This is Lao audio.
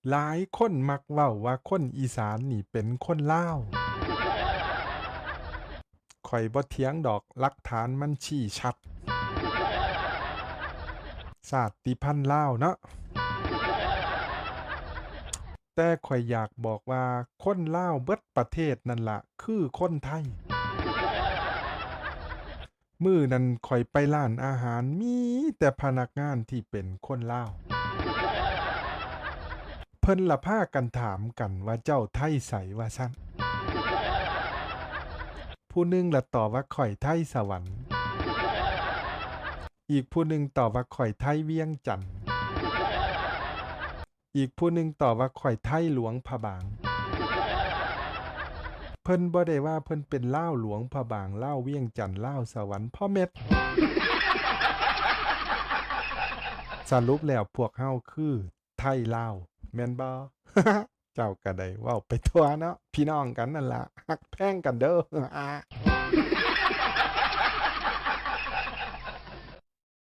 ຫຼາຍຄົນມັກເວົ້າວ່າຄົນອີສານນີ້ເປັນຄົນລາວ. ຂ້ອຍບໍ່ຖຽງດອກ, ຫຼັກຖານມັນຊີ້ຊັດ. ຊາດຕິພັນລາວເນາະ. ແຕ່ຂ້ອຍຢາກບອກວ່າຄົນລາວເບິດປະເທດນັ້ນລະຄືຄົນໄທ. ມື້ນັ້ນຂ້ອຍໄປຮ້ານອາຫານ ມີແຕ່ພະນັກງານທີ່ເປັນຄົນລາວ. ເພິ່ນລະພາກັນຖາມກັນວ່າ ເຈົ້າໄທໃສ? ວ່າຊັ້ນ. ຜູ້ໜຶ່ງລະຕອບວ່າ ຂ້ອຍໄທສະຫວັນ. ອີກຜູ້ໜຶ່ງຕອບວ່າ ຂ້ອຍໄທວຽງຈັນ. ອີກຜູ້ໜຶ່ງຕອບວ່າ ຂ້ອຍໄທຫຼວງພະບາງ. ເພິ່ນບໍ່ໄດ້ວ່າເພິ່ນເປັນລາວຫຼວງພະບາງ, ລາວວຽງຈັນ, ລາວສະຫວັນ, ພໍ່ເມັດ. ສະຫຼຸບແລ້ວພວກເຮົາຄືໄທລາວ ແມ່ນບໍ່? ເຈົ້າກະໄດ້ເວົ້າໄປທົ່ວເນາະ, ພີ່ນ້ອງກັນນັ້ນລະ, ຮັກແພງກັນເດີ.